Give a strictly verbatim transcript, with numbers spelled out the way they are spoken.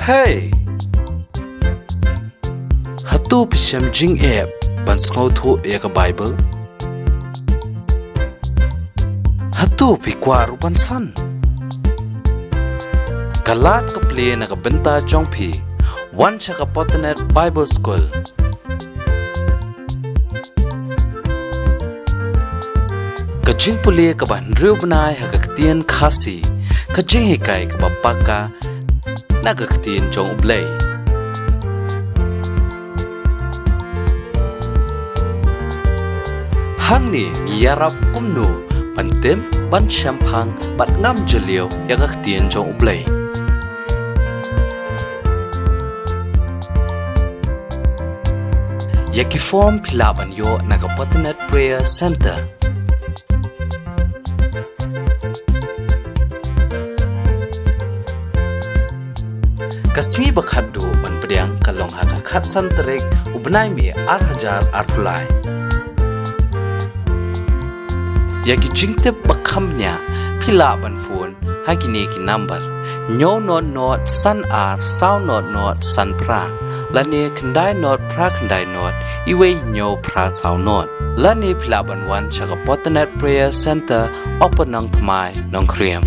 Hey! Hato phi shem jingeh ban sngewthuh ïa ka Baibl? Hato phi kwah ruh ban san? Ka lad ka plie na ka bynta jong phi. Wan sha ka Potternet Bible School. Ka jingpule kaba hynriew bnai ha ka ktien Khasi, ka jinghikai kaba paka na ka ktien jong U Blei. Hangne ngi ïarap kumno ban tip, ban shemphang bad ngam jylliew ïa ka ktien jong U Blei. Ïa ki form phi lah ban ïoh na ka Potternet Prayer Center. Ka sngi ba khatduh ban pdiang ka long ha ka khatsan tarik u bnai May ar hajar arphew lai. Ïa ki jingtip ba kham bniah phi lah ban phone ha kine ki number: hynñiew not not san ar saw not not san phra, lane khyndai not phra khyndai not wei hynñiew phra saw not. Lane phi lah ban wan sha ka Potternet Prayer Center, Upper Nongthymmai, Nongkrem.